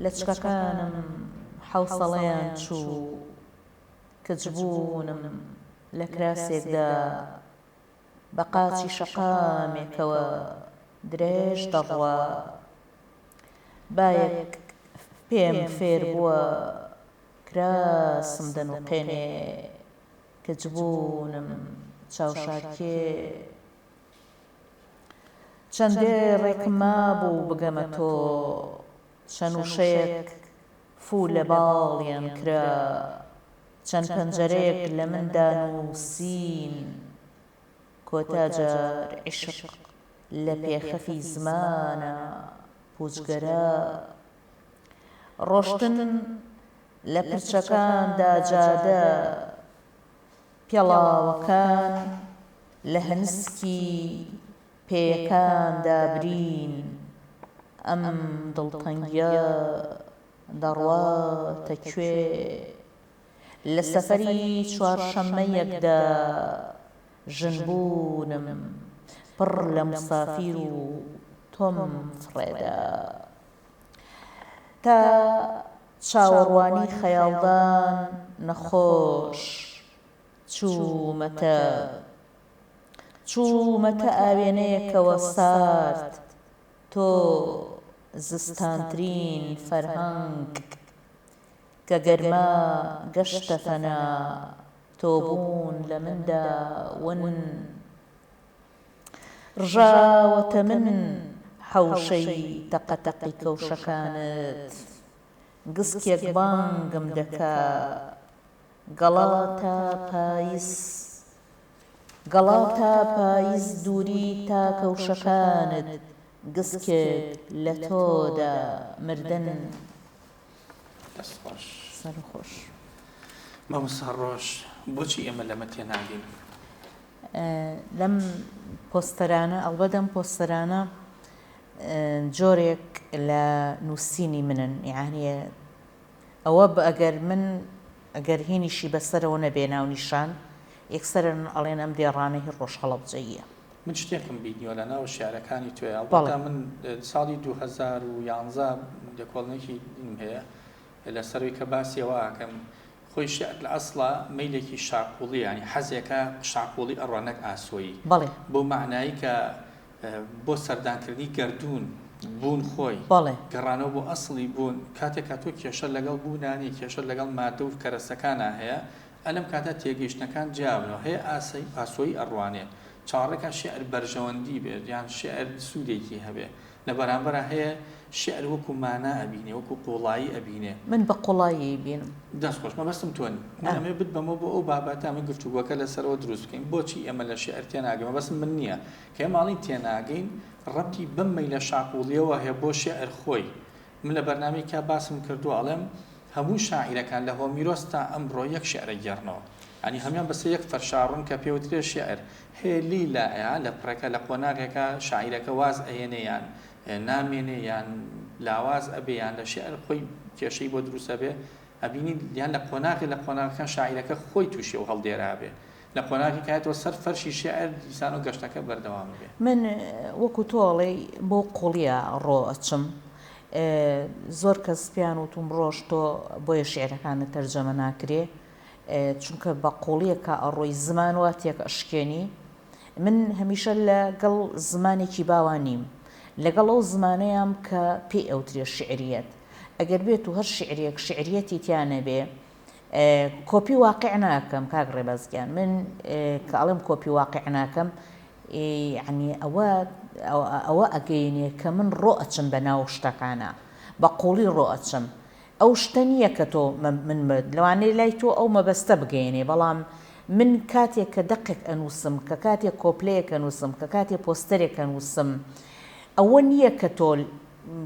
لەچکەکانم حەوسەڵەیان چوو، کچ بوونم لە کراسێکدا بە قاچی شەقامێکەوە درێژ دەڕوا. بایەک پێم فێر بووە کراسم دەنوقێنێ، کچ بوونم چاوشارکێ. چەند دێڕێک مابوو بگەمە تۆ، چەند وشەیەک فوو لە باڵیان کرا، چەند پەنجەرەیەک لە مندا نووسین، کۆتا جار عیشق لە پێخەفی زمانا پووچگەرا. ڕۆشتن لە پرچەکاندا جادە، پێڵاوەکان لە هەنسکی پێیەکاندا برین، ئەم دڵتەنگییە دەڕواتە کوێ؟ لە سەفەری چوارشەممەیەکدا ژن بوونم پڕ لە موسافیر و تۆم فڕێدا. تا چاوەڕوانی خەیاڵدان نەخۆش چوومەتە چوومەتە ئاوێنەیەکەوە سارد تۆ زستانترین فەرهەنگ کە گەرما گەشتە فەنا تۆ بوون لە مندا ون ڕژاوەتە من حەوشەی تەقەتەقی کەوشەکانت گسکێک بانگم دەکا گەڵا تا پایز گەڵا تا پایز دووری تا کەوشەکانت گسکێک لە تۆدا مردن. دەست خۆش. سەر خۆش. مامۆستا ڕۆژ بۆچی ئێمە لەمە تێناگەین؟ لەم پۆستەرانە ئەڵبەت ئەم پۆستەرانە جۆرێک لە نووسینی منن یعنی ئەوە ئەگەر من ئەگەر هینیشی بەسەرەوە نەبێ ناونیشان یەکسەرن ئەڵێن ئەم دێڕانە هی ڕۆژ هەڵەبجەییە. من شتێکم بینیوە لە ناو شیعرەکانی تۆیا ئەڵبەتە من ساڵی 2011 لێکۆڵینێکی دینم هەیە لەسەروی کە باسی ئەوە ئەکەم خۆی شیعر لە ئەسڵا مەیلێکی شاقوڵی یانی حەزێکە شاقوڵی ئەڕوا نەک ئاسۆیی بەڵێ. بەو مەعنایی کە بۆ سەردانکردنی گەردوون، بوون خۆی، بەڵێ. گەڕانەوە بۆ ئەسڵی بوون، کاتێک کە تۆ کێشەت لەگەڵ بوونا نییە، کێشەت لەگەڵ ماددە و کەرەسەکانا هەیە، ئە لەم کاتە تێگەیشتنەکان جیا بنەوە، هەیە ئاسەی ئاسۆیی ئەڕوانێ، چاوەڕێکا شیعر بەرژەوەندی بێت یان شیعر سوودێکی هەبێ، لە بەرامبەرا هەیە شیعر وەکوو مانا ئەبینێ، وەکوو قووڵایی ئەبینێ. من بە قوڵایی ئەیبینم. دەست خۆش مەبەستم تۆ نی. من ئەمەوێ بتبەمەوە بۆ ئەو بابەتە ئەمە گفتوگۆکە لەسەرەوە دروست بکەین بۆچی ئێمە لە شیعر تێناگەین مەبەستم من نییە کە ئێمە ئەڵێین تێناگەین ڕەبتی بەم مەیلە شاقوڵیەوە هەیە بۆ شیعر خۆی من لە بەرنامەیەکا باسم کردووە ئەڵێم هەموو شاعیرەکان لە هۆمیرۆس تا ئەمڕۆ یەک شیعر ئەگێڕنەوە یانی هەموویان بەسەر یەک فەرشا ڕۆن کە پێوترێ شیعر هەیە لی لایە لە پڕێکە لە قۆناغێکا شاعیرەکە واز ئەهێنێ یان نامێنێ یان لاواز ئەبێ یان لە شیعر خۆی کێشەی بۆ دروست ئەبێ ئەبینی یان لە قۆناغێ لە قۆناغەکان شاعیرەکە خۆی تووشی ئەو هەڵدێرە ئەبێ لە قۆناغی کایەتەوە سەر فەرشی شیعر دیسان و گەشتەکە بەردەوام ئەبێ. من وەکو تۆ ئەڵێی بۆ قوڵیە ڕۆ ئەچم زۆر کەس پێیان وتوم ڕۆژ تۆ بۆیە شیعرەکانت تەرجەمە ناکرێ چونکە بە قوڵیەکا ئەڕۆی زمان وا تێک ئەشکێنی من هەمیشە لە گەڵ زمانێکی باوا نیم لەگەڵ ئەو زمانەیام کە پێی ئەوترێ شیعریەت ئەگەر بێت و هەر شیعرێک شیعریەتی تیا نەبێ کۆپی واقع ناکەم کاک ڕێباز گیان من کە ئەڵێم کۆپی واقع ناکەم یعنی ئەوە ئەوە ئەگەینێ کە من ڕۆ ئەچم بە ناو شتەکانە بە قوڵی ڕۆ ئەچم ئەو شتە نییە کە تۆ من لەوانەیە لای تۆ ئەو مەبەستە بگەیەنێ بەڵام من کاتێک کە دەقێک ئەنووسم کە کاتێک کۆپلەیەک ئەنووسم کە کاتێ پۆستەرێک ئەنووسم ئەوە نییە کە تۆ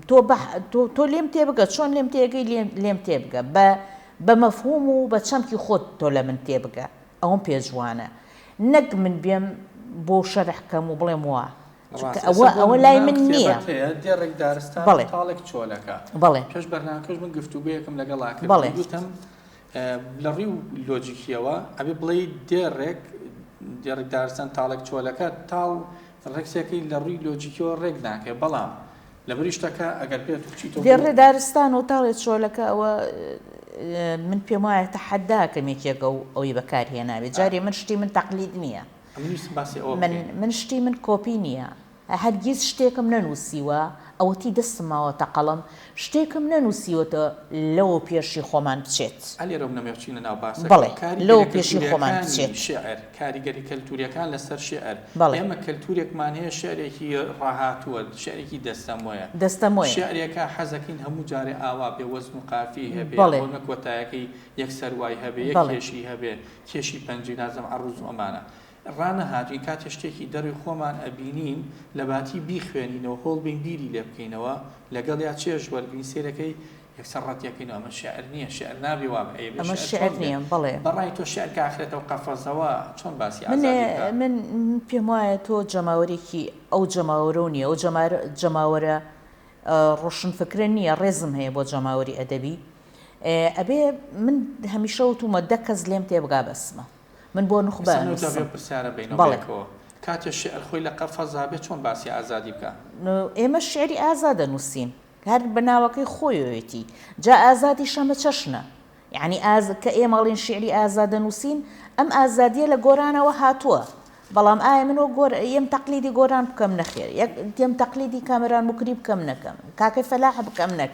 تۆ بە تۆ تۆ لێم تێبگە چۆن لێم تێگەی لێم لێم تێبگە بە بە مەفهوم و بە چەمکی خۆت تۆ لە من تێبگە ئەوەم پێ جوانە نەک من بێم بۆ شەرح کەم و بڵێم وا چونکە ڕاستە ئێستا ئەوە بۆ ئەوە لای نموونە ئەم من نییە کتێبەت هەیە دێڕێک دارستان و بەڵێ تاڵێک چۆلەکە بەڵێ پێش بەرنامەکەش من گفتوگۆیەکم لەگەڵا کرد بەڵێ گوتم لە ڕووی لۆجیکیەوە ئەبێ بڵێی دێڕێک دێڕێک دارستان تاڵێک چۆلەکە تاڵ ڕێکسەکەی لە ڕووی لۆجیکیەوە ڕێک ناکەێ بەڵام. لەبری شتەکە ئەگەر پێت بچیتەوە بۆ. دێڕێ دارستان و تاڵێ چۆلەکە ئەوە من پێم وایە تەحەداکەم یەکێک ئەو ئەوی بەکار هێنابێ جارێ من شتی من تەقلید نییە ئەمن ویستم باسی ئەوە من بکەین. من شتی من کۆپی نییە هەرگیز شتێکم نەنووسیوە ئەوەتی دەستم ماوەتە قەڵەم شتێکم نەنووسیوەتە لەوە پێشی خۆمان بچێت. ئا لێرەوە منەمەوێ بچینە ناو باسەکەوە بەڵێ لەوە کاریگەریە پێشی خۆمان کەلتوریەکانی بچێت. شیعر کاریگەری کەلتوریەکان لەسەر شیعر بەڵێ. ئێمە کەلتورێکمان هەیە شیعرێکی ڕاهاتووە شیعرێکی دەستەمۆیە دەستەمۆیە. شیعرێکە حەزەکەین هەموو جارێ ئاوا بێ وەزن و قافیەی هەبێ بەڵێ. بۆنە کۆتایەکەی یەکسەر وای هەبێ یەک بەڵێ. کێشی هەبێ کێشی پەنجی نازم عەڕوز و ئەمانە ڕانەهاتووین کاتێ شتێکی دەروی خۆمان ئەبینین لەباتی بیخوێنینەوە هۆڵ بین بیری لێ بکەینەوە لەگەڵیا چێژ وەرگرین سەیرەکەی یەکسەر ڕەتیەکەینەوە ئەمە شیعر نییە شیعر نابێ وا بێ ئەیە بێ ئەمە شیعر شیعر چۆن بێ نییە بەڵێ. بەڕای تۆ شیعر کە ئاخرێتەوە قەفەزەوە چۆن باسی من ئازادی بکا؟ من پێم وایە تۆ جەماوەرێکی ئەو جەماوەرەو نییە ئەو جەماوەرە ڕۆشنفکرە نییە ڕێزم هەیە بۆ جەماوەری ئەدەبی ئەبێ من هەمیشە وتومە دە کەس لێم تێبگا بەسمە من بۆ نوخبە ئێستا من جوابی ئەنووسم ئەو پرسیارە بەینەوە بەڵێ. بەیەکەوە کاتێ شیعر خۆی لە قەفەزا بێ چۆن باسی ئازادی بکا؟ ئێمە شیعری ئازاد ئەنووسین هەر بە ناوەکەی خۆیەوێتی جا ئازادیش هەمە چەشنە یانی ئاز کە ئێمە ئەڵێین شیعری ئازاد دەنووسین ئەم ئازادیە لە گۆرانەوە هاتووە بەڵام ئایا من وەک گۆر یەم تەقلیدی گۆران بکەم نەخێر یەک یەم تەقلیدی کامەران موکری بکەم نەکەم کاکەی فەلاح بکەم نەک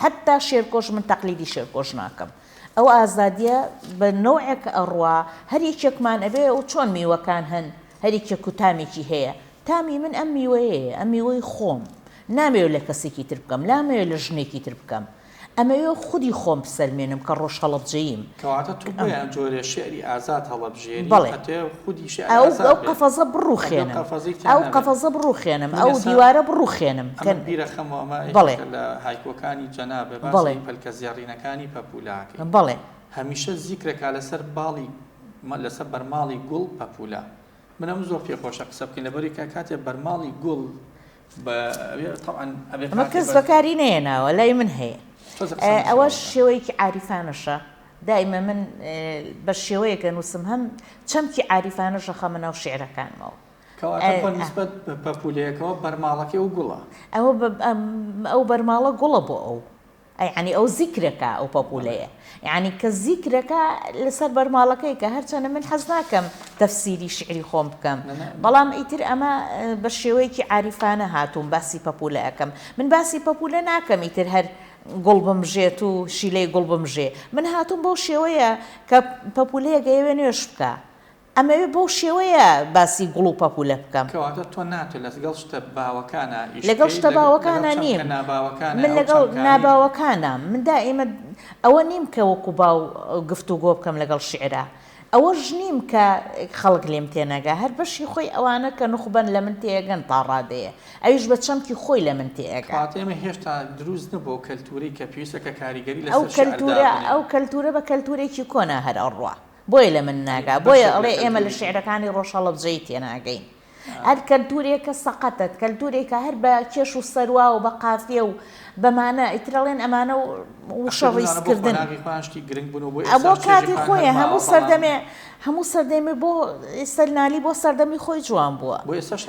هەتا شێرکۆش من تەقلیدی شێرکۆش ناکەم ئەو ئازادیە بە نەوعێک ئەڕوا هەر یەکێکمان ئەبێ و چۆن میوەکان هەن هەر یەکێک و تامێکی هەیە تامی من ئەم میوەیەیە ئەم میوەی خۆم نامەوێ لە کەسێکی تر بکەم نامەوێ لە ژنێکی تر بکەم ئەمەوێ خودی خۆم بسەلمێنم کە ڕۆژ هەڵەبجەییم. کەواتە تۆ بۆیە ئەم جۆرە شیعری ئازاد هەڵەبژێری بەڵێ. ئەتەوێ خودی شیعر ئەو ئازاد ئەو بێ قەفەزە ئەبێ ئەو بڕوخێنم قەفەزەی تیا ئەو نەبێ. قەفەزە بڕوخێنم من ئەو ئێستا دیوارە بڕوخێنم کە ئەمە بیرەخەمەوە ئەمە بەڵێ. یەکێکە لە هایکۆکانی جەنابە بەڵێ. باسی پەلکە زێڕینەکانی پەپوولە ئەکەی. بەڵێ. هەمیشە زیکرەکا لەسەر باڵی لەسەر بەرماڵی گوڵ پەپوولە. من ئەم زۆر پێ خۆشە قسە بکەین لەبەری کە کاتێ بەرماڵی گوڵ بە ئەبێ تەبعەن ئەبێ ئەمە کاتێ کەس بەر بەکاری نەهێناوە لای من هەیە تۆزێ قسە لەسەر ئەوەش بکە. شێوەیەکی عاریفانەشە دایمە من بە شێوەیەک ئەنووسم هەم چەمکی عاریفانەش ئەخەمە ناو شیعرەکانمەوە. کەواتە بە نیسبەت پەپوولەیەکەوە بەرماڵەکەی ئەو گوڵە. ئەوە ئەو بەرماڵە گوڵە بۆ ئەو. یەعنی ئەو زیکرەکە ئەو پەپولەیە یەعنی کە زیکرەکە لەسەر بەرماڵەکەی کە هەرچەنە من حەز ناکەم تەفسیری شیعری خۆم بکەم بەڵام ئیتر ئەمە بە شێوەیەکی عاریفانە هاتووم باسی پەپولە ئەکەم من باسی پەپولە ناکەم ئیتر هەر گوڵ بمژێت و شیلەی گوڵ بمژێ من هاتووم بەو شێوەیە کە پەپولەیەک ئەیەوێ نوێژ بکا ئەمەوێ بەو شێوەیە باسی گوڵ و پەپوولە بکەم. کەواتە تۆ ناتوێ لەگەڵ شتە باوەکانا ئیش لەگەڵ بکەی، شتە لەگەڵ باوەکانا چەمکە نیم. ناباوەکانە، من ئەو لەگەڵ چەمکانەی. ناباوەکانام. من دائیمە ئەوە نیم کە وەکو باو گفتوگۆ بکەم لەگەڵ شیعرا. ئەوەش نیم کە خەڵک لێم تێنەگا. هەر بەشی خۆی ئەوانە کە نوخبەن لە من تێئەگەن تا ڕادەیە. ئەویش بە چەمکی خۆی لە من تێئەگا. کەواتە ئێمە هێشتا دروست نەبووە ئەو کەلتوورەی کە پێویستە کە کاریگەری ئەو لەسەر شیعر کەلتوورە دابنێ. ئەو کەلتوورە بە کەلتوورێکی کۆنا هەر ئەڕوا. بۆیە لە من ناگا بۆیە ئەڵێ ئێمە لە شیعرەکانی ڕۆژ هەڵەبجەیی تێناگەین هەر کەلتورێکە سەقەتە کەلتورێکە هەر بە کێش و سەروا و بە قافیە و بەمانە ئیتر ئەڵێن ئەمانە وشە ڕیزکردن بۆ کاتی خۆیە هەموو سەردەمێ هەموو سەردەمێ بۆ ئێستا نالی بۆ سەردەمی خۆی جوان بووە بۆ ئێستاش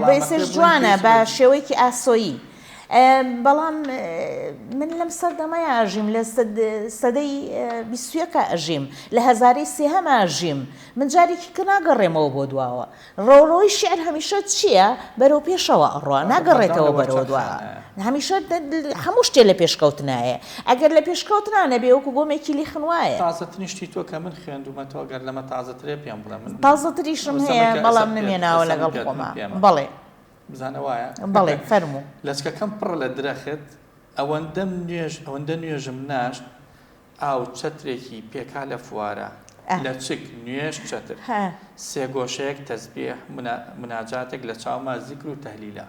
بۆ ئێستاش جوانە بە شێوەیەکی ئاسۆیی بەڵام من لەم سەردەمەیا ئەژیم، لە سەدەی بیستویەکا ئەژیم، لە هەزارەی سێهەما ئەژیم، من جارێکی کە ناگەڕێمەوە بۆ دواوە. ڕەوڕەوەی شیعر هەمیشە چییە؟ بەرەو پێشەوە ئەڕوا، ناگەڕێتەوە بەرەوە دواوە. هەمیشە هەموو شتێ لە پێشکەوتنایە. ئەگەر لە پێشکەوتنا نەبێ وەکوو گۆمێکی لیخن وایە. تازەترین شتی تۆ کە من خوێندوومەتەوە گەر لەمە تازەترە پێم بڵێ. من تازەتریشم هەیە بەڵام نەمهێناوە لەگەڵ خۆما. بەڵێ. بزانە وایە؟ بەڵێ فەرموو. لەچکەکەم پڕە لە درەخت ئەوەندەم نوێژ ئەوەندە نوێژم ناشت ئاو چەترێکی پێکا لە فوارە لەچک نوێژ چەتر سێگۆشەیەک تەزبیح موناجاتێک لە چاوما زیکر و تەهلیلە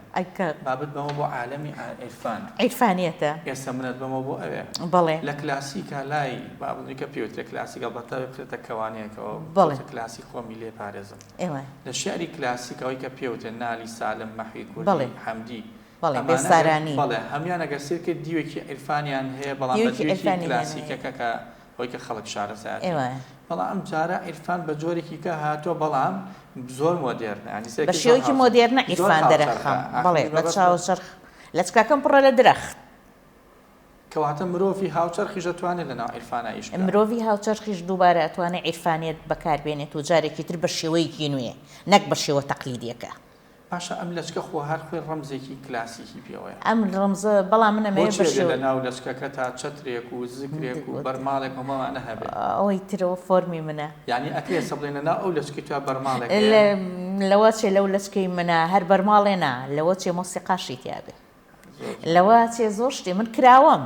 با بتبەمەوە بۆ عالەمی عیرفان عیرفانیەتە. ئێستا منت بەمەوە بۆ ئەوێ. بەڵێ. لە کلاسیکا لای با بڵێین کە پێوترێ کلاسیک ئەڵبەتە بخرێتە کەوانەیەکەوە بەڵێ. کلاسیک خۆمی لێ پارێزم. ئێوە. لە شیعری کلاسیک ئەوەی کە پێوترێ نالی، سالم، مەحوی کوردی، بەڵێ. حەمدی، بەڵێ، ئەمانە ئەگەر بێسارانی. بەڵێ هەموویان ئەگەر سەیر کەی دیوێکی عیرفانیان هەیە بەڵام بە دیوێکی دیوێکی عیرفانی هەیە. کلاسیکەکە کە ئەوەی کە خەڵک شارەزایەتی. ئێوە. بەڵام ئەم جارە عیرفان بە جۆرێکی کە هاتووە بەڵام زۆر مۆدێرنە یانی سەیر بە کەی زۆر شێوەیەکی هاوچەرخ مۆدێرنە زۆر عیرفان هاوچەرخە دەرەخەم. ئاخر بەڵێ، منیش بە مەبەستم چاوەچەرخ. لەچکەکەم پڕە لە درەخت. کەواتە مرۆڤی هاوچەرخیش ئەتوانێت لەناو عیرفانا ئیش بکا. مرۆڤی هاوچەرخیش دووبارە ئەتوانێ عیرفانیەت بەکار بێنێت و جارێکی تر بە شێوەیەکی نوێ نەک بە شێوە تەقلیدیەکە. باشە ئەم لەچکە خۆ هەر خۆی ڕەمزێکی کلاسیکی پێوەیە. ئەم ڕەمزە بەڵام من ئەمەوێ بۆچی بە ئەبێ شێوە. لە ناو لەچکەکەتا چەترێک و زکرێک و بەرماڵێک و هەموو ئەمانە هەبێ؟ ئەوەی تر ئەوە فۆرمی منە. یانی ئەکرێ ئێستا بڵێین لە ناو ئەو لەچکەی تۆیا بەرماڵێک هەیە؟ لەوە چێ لەو لەچکەی منە هەر بەرماڵێ نا لەوە چێ مۆسیقاشی تیا بێ. لەوە چێ زۆر شتێ من کراوەم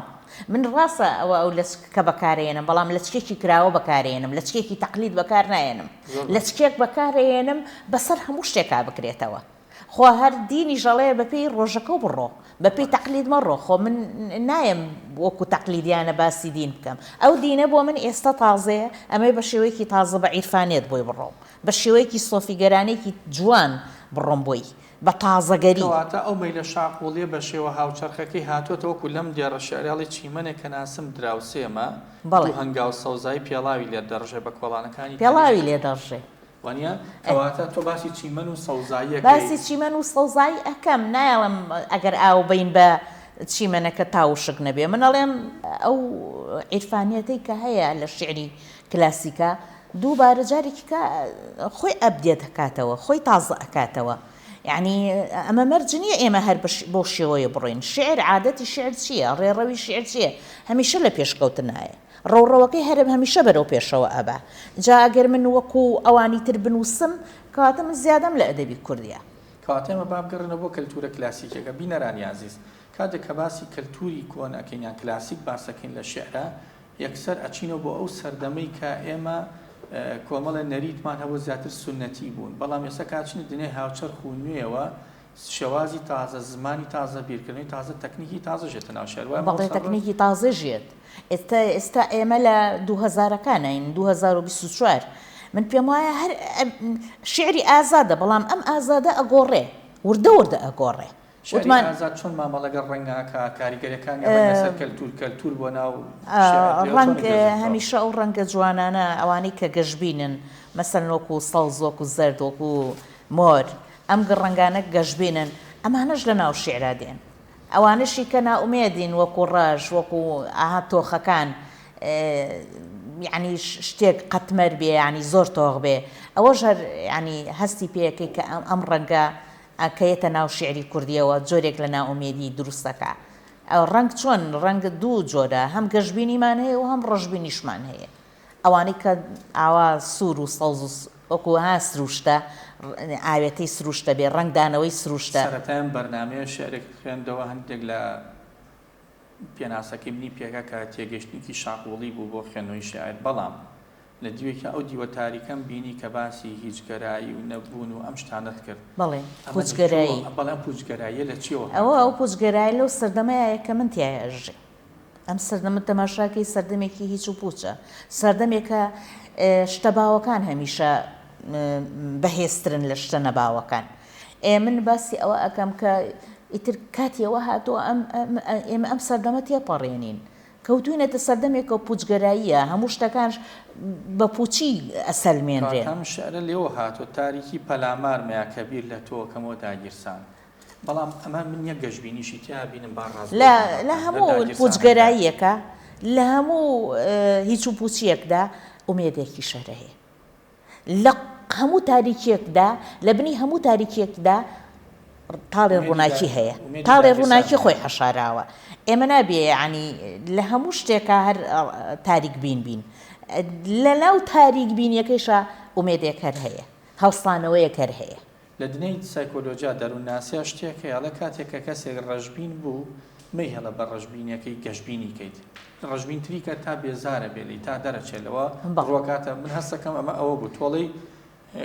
من ڕاستە ئەوە ئەو لەچکە بەکارێنم بەڵام لەچکێکی کراوە بەکارێنم لەچکێکی تەقلید بەکار نایەنم لەچکێک بەکارێنم بەسەر هەموو شتێکا بکرێتەوە خۆ هەر دینیش ئەڵێ بەپێی ڕۆژەکە و بڕۆ بەپێی تەقلید مەڕۆ خۆ من نایەم وەکو تەقلیدیانە باسی دین بکەم ئەو دینە بۆ من ئێستا تازەیە ئەمەی بە شێوەیەکی تازە بە عیرفانیەت بۆی بڕۆم بە شێوەیەکی سۆفیگەرانێکی جوان بڕۆم بۆی بە تازەگەری. کەواتە ئەو مەیلە شاقوڵیە بە شێوە هاوچەرخەکەی هاتۆتە وەکو لەم دێڕە شیعرەی ئەڵێ چیمەنێک کە ناسم دراوسێمە بەڵێ. دوو هەنگاو سەوزایی پێڵاوی لێ دەڕژێ بە کۆڵانەکانی پێڵاوی تەنیشت لێ دەڕژێ. وانیە؟ ئێ. کەواتە تۆ باسی چیمەن و سەوزایی باسی ئەکەیت. چیمەن و سەوزایی ئەکەم نایەڵم ئەگەر ئاو بەین بە چیمەنەکە تا وشک نەبێ من ئەڵێم ئەو عیرفانیەتەی کە هەیە لە شیعری کلاسیکا دووبارە جارێکی کە خۆی update ئەکاتەوە خۆی تازە ئەکاتەوە یەعنی ئەمە مەرج نییە ئێمە هەر بەو شێوەیە بڕۆین شیعر عادەتی شیعر چییە ڕێڕەوی شیعر چییە هەمیشە لە پێشکەوتنایە ڕەوڕەوەکەی هەرم هەمیشە بەرەو پێشەوە ئەبا جا ئەگەر من وەکو ئەوانی تر بنووسم کەواتە من زیادەم لە ئەدەبی کوردیە. کەواتە ئێمە با بگەڕێینەوە بۆ کەلتوورە کلاسیکیەکە بینەرانی ئازیز کاتێک کە باسی کەلتووری کۆن ئەکەین یان کلاسیک باس ئەکەین لە شیعرا یەکسەر ئەچینەوە بۆ ئەو سەردەمەی کە ئێمە کۆمەڵێ نەریتمان هەبوو زیاتر سوننەتی بوون، بەڵام ئێستا کە ئەچینە دنیای هاوچەرخ و نوێیەوە شێوازی تازە، زمانی تازە، بیرکردنەوەی تازە، تەکنیکی تازەش یەتە ناو شیعر وایە بەڵێ مامۆستا ڕۆژ؟ تەکنیکی تازەش یەت. ئێستا ئێستا ئێمە لە دووهەزارەکانین، 2024، من پێم وایە هەر شیعری ئازادە، بەڵام ئەم ئازادە ئەگۆڕێ، وردە وردە ئەگۆڕێ. شیعری وتمان. ئازاد چۆن مامەڵە لەگەڵ ڕەنگ ئەکا، کاریگەریەکانی ڕەنگ لەسەر کەلتوور، کەلتوور بۆ ناو شیعر لێوە چۆن ڕەنگ ئەگوێزێتەوە؟ هەمیشە ئەو ڕەنگە جوانانە ئەوانەی کە گەشبینن مەسەلەن وەکو سەوز وەکو زەرد وەکو مۆر ئەم ڕەنگانە گەشبینن ئەمانەش لە ناو شیعرا دێن ئەوانەشی کە نائومێدین وەکو ڕەش وەکو ئاها تۆخەکان یانی شتێک قەتمەر بێ یانی زۆر تۆخ بێ ئەوەش هەر یانی هەستی پێ ئەکەی کە ئەم ڕەنگە کە یەتە ناو شیعری کوردیەوە جۆرێک لە نائومێدی دروست دەکا. ڕەنگ چۆن؟ ڕەنگ دوو جۆرە، هەم گەشبینیمان هەیە و هەم ڕەشبینیشمان هەیە. ئەوانەی کە ئاوا سوور و سەوز و وەکوو ها سروشتە، ئاوێتەی سروشتە بێ، ڕەنگدانەوەی سروشتە. سەرەتای ئەم بەرنامەیە شیعرێکت خوێندەوە هەندێک لە پێناسەکەی منی پێکا کە تێگەیشتنێکی شاقووڵی بوو بۆ خوێندنەوەی شیعر، بەڵام لە دیوێکیا ئەو دیوە تاریکەم بینی کە باسی هیچگەرایی و نەبوون و ئەم شتانەت کرد. بەڵێ، ئەمە لە کوێوە، پووچگەرایی. بەڵێ ئەم پووچگەراییە لە چییەوە ئەوە ئەو هاتووە؟ پووچگەرایە لەو سەردەمەیایە کە من تیایا ئەژیم. ئەم سەردەمە تەماشاکەی سەردەمێکی هیچ و پووچە. سەردەمێکە شتە باوەکان هەمیشە بەهێزترن لە شتە نەباوەکان. ئێ من باسی ئەوە ئەکەم کە ئیتر کاتی ئەوە هاتووە ئەم ئێمە ئەم سەردەمە تێپەڕێنین. کەوتوینەتە سەردەمێکەوە پوچگەراییە، هەموو شتەکانش بە پوچی ئەسەلمێنرێن. کاکە ئەم شیعرە لێوە هاتووە، تاریکی پەلامارمەیا کە بیر لە تۆ کەمەوە داگیرسان. بەڵام ئەمە من یەک گەشبینیشی تیا بینم با ڕاستگۆ لە بم لە لە هەموو داگیرسانەکدا. پوچگەراییەکا، لە هەموو هیچ و پوچییەکدا ئومێدێکیش هەر هەیە. لە هەموو تاریکیەکدا، لە بنی هەموو تاریکیەکدا تاڵێ ئومێدی ڕووناکی هەیە. ئومێدی تاڵێ داگیرسان ڕووناکی هەیە. خۆی حەشاراوە. ئێمە نابێ یەعنی لە هەموو شتێکا هەر تاریک بین بین. لە ناو تاریک بینیەکەیشا ئومێدێک هەر هەیە. هەڵسانەوەیەک هەر هەیە. لە دنیای سایکۆلۆجیا، دەروونناسیا، شتێک هەیە ئەڵێ کاتێک کە کەسێک ڕەشبین بوو مەیهێڵە بە ڕەشبینیەکەی گەشبینی کەیت. ڕەشبینتری کە تا بێزارە بێ لێی تا دەرەچێ لەوە بەڵێ. ڕوەکاتە من هەستەکەم ئەمە ئەوە بوو تۆڵەی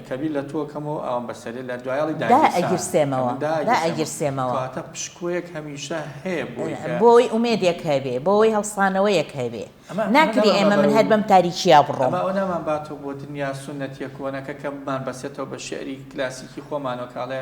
کە بیر لە تۆ کەمەوە ئاوم بەسەرێ لە دوایەڵی دا داگیرسان کە ئەگیرسێمەوە من دا داگیرسێمەوە ئەگیرسێمەوە. کەواتە پشکۆیەک هەمیشە هەیە بۆی کە. بۆ ئەوەی ئومێدێک هەبێ بۆ ئەوەی هەڵسانەوەیەک هەبێ ئەمە ئەمە ناکرێ نامان ئێمە با من هەر بەرەو بەم تاریکییا بڕۆم. ئەمە ئەوە نامان باتەوە بۆ دنیا سوننەتیە کۆنەکە کە بمان بەسێتەوە بە شیعری کلاسیکی خۆمانەوە کە ئەڵێ.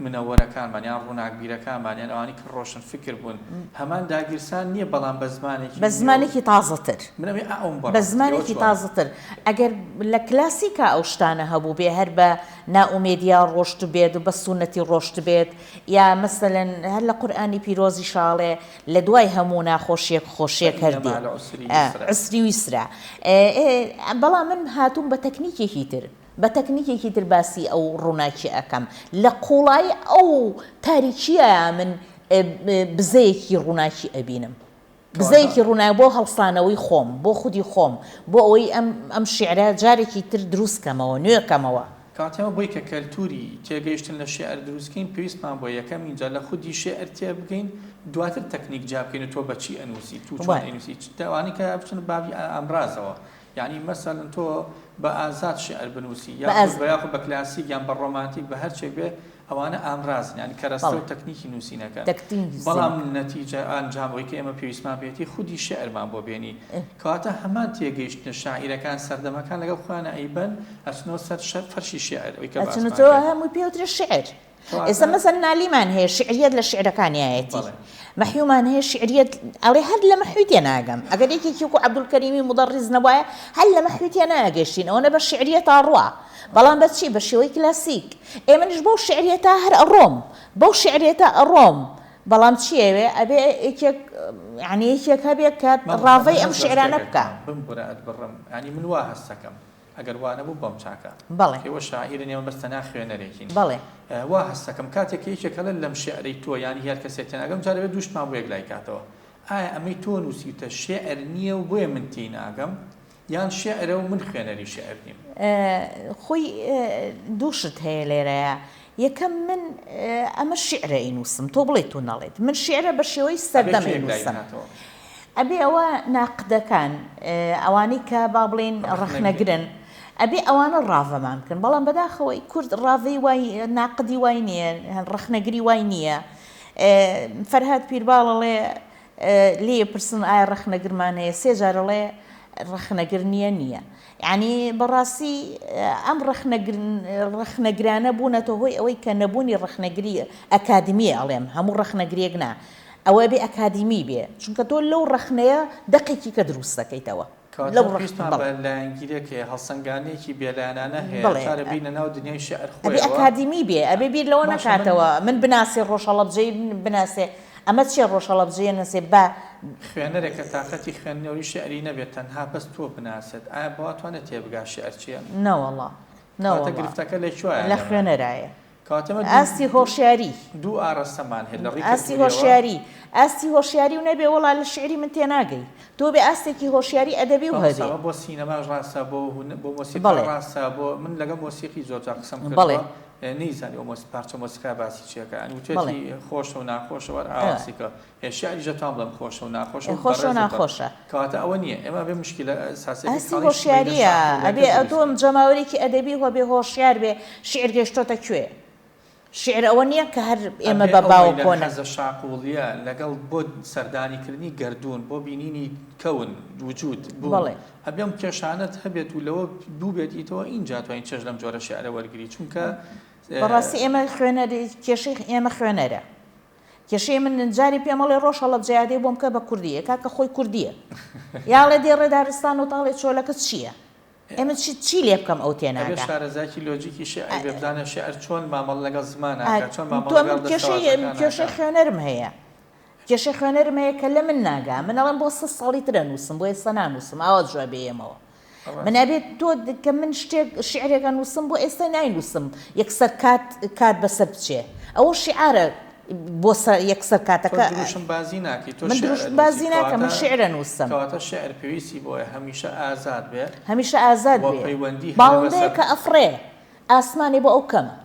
منەوەرەکانمان یان ڕووناکبیرەکانمان یان ئەوانەی کە ڕۆشنفکر بوون هەمان داگیرسان نییە بەڵام بە زمانێکی بە نوێ و زمانێکی تازەتر. من ئەمەی ئا ئەوم بە بەڕاستی ئەوە زمانێکی چۆنە؟ تازەتر. ئەگەر لە کلاسیکا ئەو شتانە هەبووبێ هەر بە نائومێدیا ڕۆشتبێت و بە سوننەتی ڕۆشتبێت یا مەسەلەن هەر لە قورئانی پیرۆزیشا ئەڵێ لە دوای هەموو ناخۆشیەک خۆشیەک فإن هەر مع دێ. العسر یسرا. عسری و یسرا. بەڵام من هاتووم بە تەکنیکێکی تر. بە تەکنیکێکی تر باسی ئەو ڕووناکیە ئەکەم. لە قووڵایی ئەو تاریکییە من بزەیەکی ڕووناکی ئەبینم. کەواتە. بزەیەکی ڕووناک بۆ هەڵسانەوەی خۆم، بۆ خودی خۆم، بۆ ئەوەی ئەم ئەم شیعرە جارێکی تر دروست کەمەوە، نوێ کەمەوە. کەواتە ئێمە بۆی کە کەلتووری تێگەیشتن لە شیعر دروست کەین پێویستمان بۆیە یەکەمین جار لە خودی شیعر تێبگەین دواتر تەکنیک جیا بکەین و تۆ بە چی ئەنووسی تو چۆن بەڵێ. ئەینووسی چ ئەوانەی کە بچنە بابی ئامرازەوە یانی مەسەلەن تۆ بە ئازاد شیعر بنووسی بە یاخود ئاز. بە یاخود بە کلاسیک یان بە ڕۆمانتیک بە هەرچێک بێ ئەوانە ئامرازن یانی کەرەستە بەڵێ. و تەکنیکی نووسینەکەن تەکنیکی بەڵام نووسینەکە. نەتیجە ئەنجام ئەوەی کە ئێمە پێویستمان پێیەتی خودی شیعرمان بۆ بێنی کەواتە هەمان تێگەیشتنە شاعیرەکان سەردەمەکان لەگەڵ خۆیانا ئەیبەن ئەچنەوە سەر فەرشی شیعر ئەوەی کە باسمان ئەچنەوە کرد. هەمووی پێوترێ شیعر. ئێستا کەواتە. مەسەن نالیمان هەیە شیعریەت لە شیعرەکانیایەتی. بەڵێ. مەحیومان هەیە شیعریەت ئەڵێ هەر لە مەحوی تێناگەم. ئەگەر یەکێکی وەکوو عەبدولکەریمی مودەڕیس نەبوایە هەر لە مەحوی تێناگەیشتین ئەوەنە بە شیعریەتا ڕوا. بەڵام بە چی؟ بە شێوەی کلاسیک. ئێ منیش بەو شیعریەتە هەر ئەڕۆم. بەو شیعریەتە ئەڕۆم. بەڵام چی ئەوێ؟ ئەبێ یەکێک یانی یەکێک هەبێ کە مامۆستا من ڕاڤەی ئەم هەست بە شیعرانە شتێک بکا. ئەکەم بمبورە ئەتبڕم یانی من وا هەستەکەم ئەگەر وا نەبوو بۆم چاکە بەڵێ. ئێوە شاعیرن ئێمە بەس تەنها خوێنەرێکین بەڵێ. وا هەستەکەم کاتێک کە یەکێک ئەڵێ لەم شیعرەی تۆ یان هی هەر کەسێک تێناگەم جارێ بێ دوو شتمان بۆ یەکلای کاتەوە ئایا ئەمەی تۆ نووسیوتە شیعر نییە و بۆیە من تێی ناگەم یان شیعرە و من خوێنەری شیعر نیم؟ خۆی دوو شت هەیە لێرەیا یەکەم من ئەمە شیعرە ئەینووسم تۆ بڵێیت و نەڵێیت من شیعرە بە شێوەی ئەبێ سەردەم کێ یەکلایی ئەینووسم کاتەوە؟ ئەبێ ئەوە ناقدەکان ئەوانەی کە با بڵێین ڕەخنەگرن. ڕەخنەگرن ئەبێ ئەوانە ڕاڤەمان بکەن بەڵام بەداخەوە کورد ڕاڤەی وای ناقدی وای نییە ڕەخنەگری وای نییە فەرهاد پیرباڵ ئەڵێ لێی ئەپرسن ئایا ڕەخنەگرمان هەیە سێ جار ئەڵێ ڕەخنەگر نییە نییە یانی بەڕاستی ئەم ڕەخنەگرانە بوونەتە هۆی ئەوەی کە نەبوونی ڕەخنەگری ئەکادیمی ئەڵێم هەموو ڕەخنەگرێک نا ئەوە بێ ئەکادیمی بێ چونکە تۆ لەو ڕەخنەیە دەقێکی کە دروست دەکەیتەوە کەواتە لەو ڕەخ پێویستمان بەڵێ بە لایەنگیرێک هەیە، هەڵسەنگاندنێکی بێلایەنانە هەیە، بەڵێ جارێ بینە ناو دنیای شیعر ئەبێ خۆیەوە. ئەکادیمی بێ ئەبێ بیر لەوە باشە من. نەکاتەوە من بناسێ ڕۆژ هەڵەبجەیی بناسێ ئەمە چیە ڕۆژ هەڵەبجەیە نەسێ با. خوێنەرێک کە تاقەتی خوێندنەوەی شیعری نەبێت تەنها بەس تۆ بناسێت ئایا بەوە توانێت تێبگا شیعر چیە؟ نەوەڵا کەواتە نەوەڵا گرفتەکە لە کوێیە لە لەمە؟ خوێنەرایە. کەواتە ئێمە دوو ئاستی دوو هۆشیاری. دوو ئاڕاستەمان هەیە لە ڕووی ئاستی کەلتووریەوە. هۆشیاری ئاستی هۆشیاری و نەبێ وەڵا لە شیعری من تێناگەی تۆ بێ ئاستێکی هۆشیاری ئەدەبی و مامۆستا هەبێ. ئەمە بۆ سینەماش ڕاستە بۆ هونە بۆ مۆسیقا بەڵێ. ڕاستە بۆ من لەگەڵ مۆسیقی زۆر جار قسەم بەڵێ. کردووە نەیزانیوە مۆس پارچە مۆسیقا باسی چی ئەکا یانی بەڵێ. وتویەتی خۆشە و ناخۆشە وەر ئاوا قسەی کە ئێ شیعریش دەتوانم بڵێم خۆشە و ناخۆشە و خۆشە و بەڕێزت دەڵێم ناخۆشە. کەواتە ئەوە نییە ئێمە ئەبێ مشکیلە ئەساسیەکەی ئاستی خاڵی مەیلە هۆشیارییە شاقوڵیەکە ئەبێ دروست ئەتۆ کەین. جەماوەرێکی ئەدەبی هەبێ هۆشیار بێ شیعر گەیشتۆتە کوێ؟ شیعر ئەوە نییە کە هەر ئێمە ئەبێ بە ئەو باوە مەیلە کۆنە. حەزە شاقوڵیە لەگەڵ بۆ سەردانیکردنی گەردوون، بۆ بینینی کەون، وجود، بوون، بەڵێ. ئەبێ ئەم کێشانەت هەبێت و لەوە بووبێتیتەوە ئینجا توانی چێژ لەم جۆرە شیعرە وەرگری چونکە. بەڕاستی ئێمە خوێنەر کێشەی ئێمە خوێنەرە. کێشەی من جاری پێم ئەڵێ ڕۆژ هەڵەبجە یادەی بۆم کە بە کوردی ئێ کاکە خۆی کوردیە یا ئەڵێ دێڕێ دارستان و تاڵێ چۆلەکە چییە ئێ من چی چی لێ بکەم ئەو ئەبێ تێناگا. شارەزایەکی لۆجیکی شیعری بێ بزانێ شیعر چۆن مامەڵە لەگەڵ زمان ئەکا چۆن مامەڵە تۆ من لەگەڵ کێشەی دەستەواژەکان کێشەی ئەکا. خوێنەرم هەیە کێشەی خوێنەرم هەیە کە لە من ناگا من ئەڵێم بۆ سە ساڵی تر ئەنووسم بۆ ئێستا نانووسم ئاوا جوابێ یەمەوە من ڕاستە. ئەبێت تۆ کە من شتێک شیعرێک ئەنووسم بۆ ئێستا ناینووسم یەکسەر کات کات بەسەر بچێ ئەوە شیعارە بۆ سە یەکسەر تۆ کاتەکە دروشم بازی ناکەی تۆ من شیعر دروشم ئەنووسی بازی ناکەم کەواتە من شیعر ئەنووسم. کەواتە شیعر پێویستی بۆیە هەمیشە ئازاد بێ هەمیشە ئازاد و بێ پەیوەندی هەبێ بەسەر. باڵندەیەکە ئەفڕێ ئاسمانێ بۆ ئەو کەمە.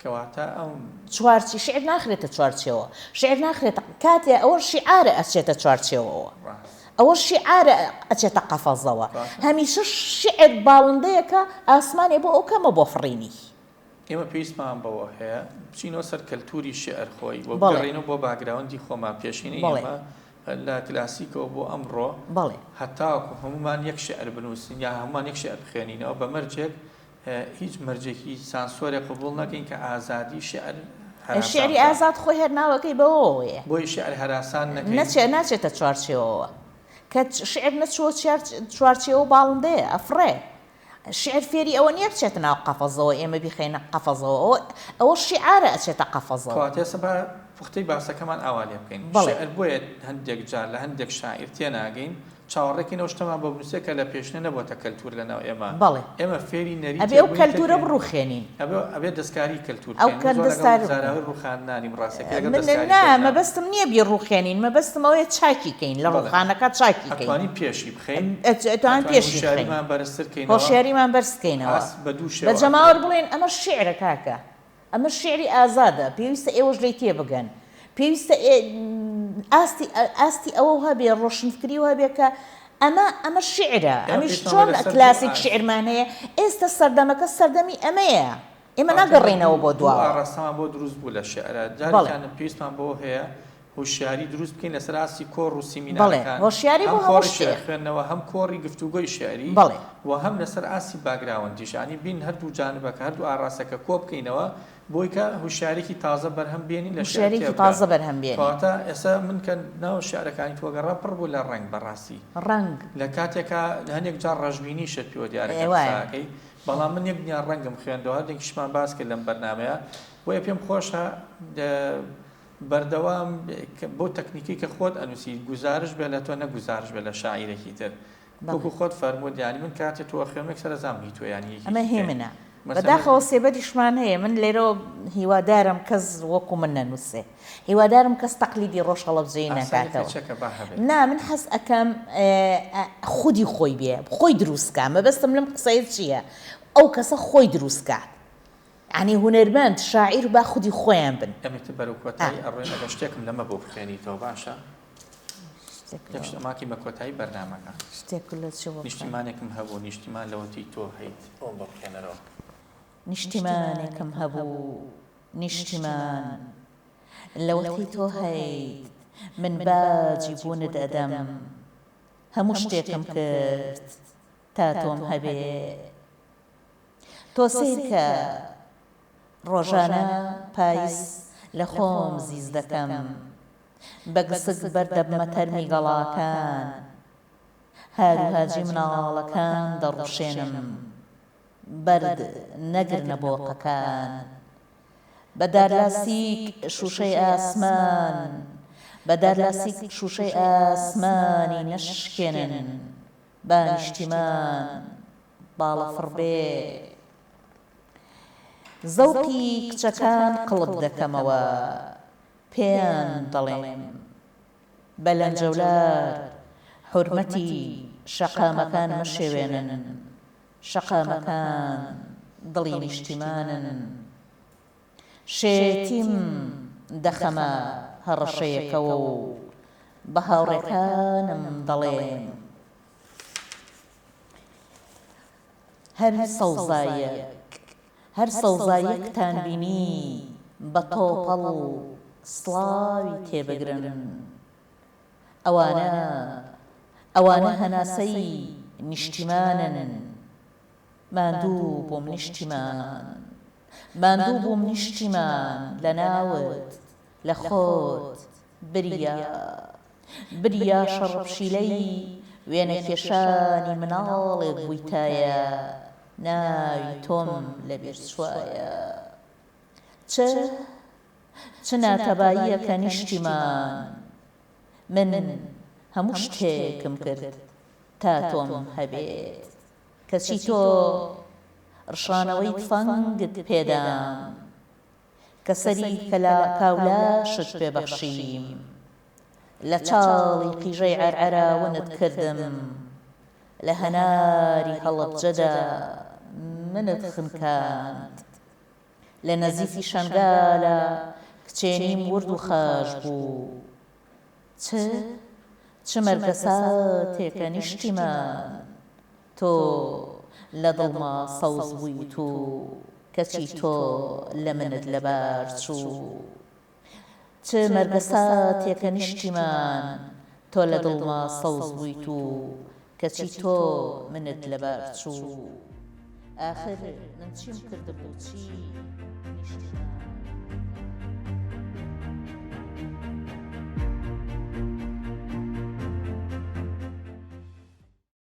کەواتە ئەم. چوارچی شیعر ناخرێتە چوارچێوە شیعر ناخرێتە کاتێ ئەوە شیعارە ئەچێتە چوارچێوەوە ڕاست. ئەوە شیعارە ئەچێتە قەفەزەوە باشە. هەمیشە شیعر باڵندەیەکە ئاسمانێ بۆ ئەو کەمە بۆ فڕینی. ئێمە پێویستمان بەوە هەیە بچینەوە سەر کەلتووری شیعر خۆی و بەڵێ. بگەڕێینەوە بۆ background ی خۆمان، پێشینەی بەڵێ. ئێمە لە کلاسیکەوە بۆ ئەمڕۆ، بەڵێ. هەتاکو هەموومان یەک شیعر بنووسین یا هەموومان یەک شیعر بخوێنینەوە بە مەرجێک هیچ مەرجێکی سانسۆرێک قبوڵ نەکەین کە ئازادی شیعر هەراسان شیعری بکا. ئازاد خۆی هەر ناوەکەی بەوەوەیە. بۆیە شیعر هەراسان نەکەین. نەچێ ناچێتە چوارچێوەوە. کە شیعر نەچووە چوارچێوە باڵندەیە ئەفڕێ. شیعر فێری ئەوە نییە بچێتە ناو قەفەزەوە ئێمە بیخەینە قەفەزەوە ئەوە ئەوە شیعارە ئەچێتە قەفەزەوە. کەواتە ئێستا با پوختەی باسەکەمان ئاوا لێ بکەین. بەڵێ. شیعر بۆیە هەندێک جار لە هەندێک شاعیر تێناگەین چاوەڕێکەین ئەو شتەمان بۆ بنووسێ کە لە پێشینە نەبۆتە کەلتوور لە ناو ئێمە. بەڵێ. ئێمە فێری ئەبێ نەریتێک ئەو بووین کە کەلتوورە پێ بڕووخێنین. ئەبێ ئەبێ دەستکاری کەلتوور ئەو بکەین. من کە زۆر لەگەڵ دەستکاری بکەین. زاراوەی ڕووخاندنانیم ڕاستەکەی لەگەڵ من دەستکاری نا کردنام. مەبەستم نییە بیڕووخێنین مەبەستم ئەوەیە چاکی کەین لە بەڵێ. ڕووخانەکە چاکی کەین. ئەتوانین پێشی بخەین. ئەتوانین ئەتوانین پێشی بخەین. هۆشیاریمان بەرزتر کەینەوە. هۆشیاریمان بەرز کەینەوە. ئاست بە دوو بە شێوە جەماوەر ئەکرێ. بڵێین ئەمە شیعرە کاکە. ئەمە شیعری ئازادە، پێویستە ئێوەش لێی تێبگەن. پێویستە ئاستی ئاستی ئەوەو هەبێ، ڕۆشنفکری و هەبێ کە ئەمە ئەمە شیعرە. ئێمە ئەمیش پێویستمان چۆن بە لەسەر دوو کلاسیک ئاست. شیعرمان هەیە، ئێستە سەردەمەکە سەردەمی ئەمەیە. ئێمە کەواتە ئێمە ناگەڕێینەوە دوو بۆ دوو دواوە. ئاڕاستەمان بۆ دروست بوو لە شیعرا. بەڵێ. جارێکیان پێویستمان بەوە هەیە هۆشیاری دروست بکەین لەسەر ئاستی کۆڕ و بەڵێ، سیمینارەکان، هۆشیاری هەم بۆ هەموو کۆڕی شیعر شتێ. خوێندنەوە، هەم کۆڕی گفتوگۆی شیعری بەڵێ. و هەم لەسەر ئاستی باکگراوەندیش، یانی بین هەردوو جانبەکە، هەردوو ئاڕاستەکە کۆ بکەینەوە بۆی کە هوشیاریی تازە بەرهەم بێنین لە شیعر هوشیاریی تێبگا. تازە بەرهەم بێنین. کەواتە ئێستا من کە ناو شیعرەکانی تۆ گەڕام پڕ بوو لە ڕەنگ بەڕاستی. ڕەنگ. لە کاتێکا هەنێک جار ڕەشبینیشت پێوە دیارە کە ئێ قسە وایە. ئەکەی، بەڵام من یەک دنیا ڕەنگم خوێندەوە، هەندێکیشمان باس کرد لەم بەرنامەیە، بۆیە پێم خۆشە بەردەوام بەو تەکنیکەی کە خۆت ئەنووسی گوزارش بێ لە تۆ نەک گوزارش بێ لە شاعیرێکی تر. بەڵێ. وەکو خۆت فەرمووت یانی من کاتێ تۆ ئەخوێنم یەکسەر ئەزانم هی تۆ یانی ئەمە یەکێکی هی کەیە. منە. مەسەلەن بەداخەوە سێبەریشمان هەیە من لێرەوە هیوادارم کەس وەکو من نەنووسێ هیوادارم کەس تەقلیدی ڕۆژ هەڵەبجەیی ئاساییە نەکاتەوە چەکە با هەبێ. نا من حەز ئەکەم خودی خۆی بێ خۆی دروست کا مەبەستم لەم قسەیە چییە ئەو کەسە خۆی دروست کات یانی هونەرمەند شاعیر با خودی خۆیان بن. ئەمە تر بەرەو کۆتایی ئەڕۆین ئەگەر شتێکم لەمە بۆ بخوێنیتەوە باشە؟ شتێک یەک شت ئەماکەین بە کۆتایی بەرنامەکە. شتێک لە چی بۆ بخوێنم؟ نیشتیمانێکم هەبوو نیشتیمان لەوەتەی تۆ هەیت ئەوم بۆ بخوێنەرەوە. نیشتیمانێکم هەبوو نیشتیمان لەوەتەی تۆ هەیت من باجی بوونت ئەدەم هەموو شتێکم کرد تا تۆم هەبێ تۆ سەیرکە ڕۆژانە پایز لە خۆم زیز دەکەم بە گسک بەردەبمە تەرمی گەڵاکان هاروهاجی مناڵەکان دەڕوشێنم بەرد نەگرنە بۆقەکان بە دارلاسیک شوشەی ئاسمان بە دارلاسیک شوشەی ئاسمانی نەشکێنن با نیشتیمان باڵەفڕ بێ. زەوقی کچەکان قڵپ دەکەمەوە پێیان دەڵێم بە لەنجەولار حورمەتی شەقامەکان مەشێوێنن شەقامەکان دڵی نیشتیمانن شێتیم دەخەمە هەڕەشەیەکەوە و بە هاوڕێکانم دەڵێم. هەر سەوزایەک هەر سەوزایەکتان بینی بە تۆپەڵ سڵاوی تێبگرن ئەوانە ئەوانە هەناسەی نیشتیمانن ماندوو بووم نیشتیمان ماندوو بووم نیشتیمان لە ناوت لە خۆت بریا بریا شەڕەپشیلەی وێنەکێشانی مناڵێک بوویتایە ناوی تۆم لەبیر چوایە چ چ ناتەباییەکە نیشتیمان من هەموو شتێکم کرد تا تۆم هەبێت کەچی تۆ ڕشانەوەی تفەنگت پێدام کە سەری کاولاشت پێ بەخشیم، لە چاڵی قیژەی عەرعەراونت کردم، لە هەناری هەڵەبجەدا منت خنکاند، لە نزیکی شەنگالا کچێنیم ورد و خاش بوو، چ چ مەرگەساتێکە نیشتیمان، تۆ لە دڵما سەوز بوویت و کەچی تۆ لە منت لەبار چوو. چ مەرگەساتێکە نیشتیمان، تۆ لە دڵما سەوز بوویت و کەچی تۆ منت لەبار چوو. ئاخر من چیم کردبوو چی؟ نیشتیمان.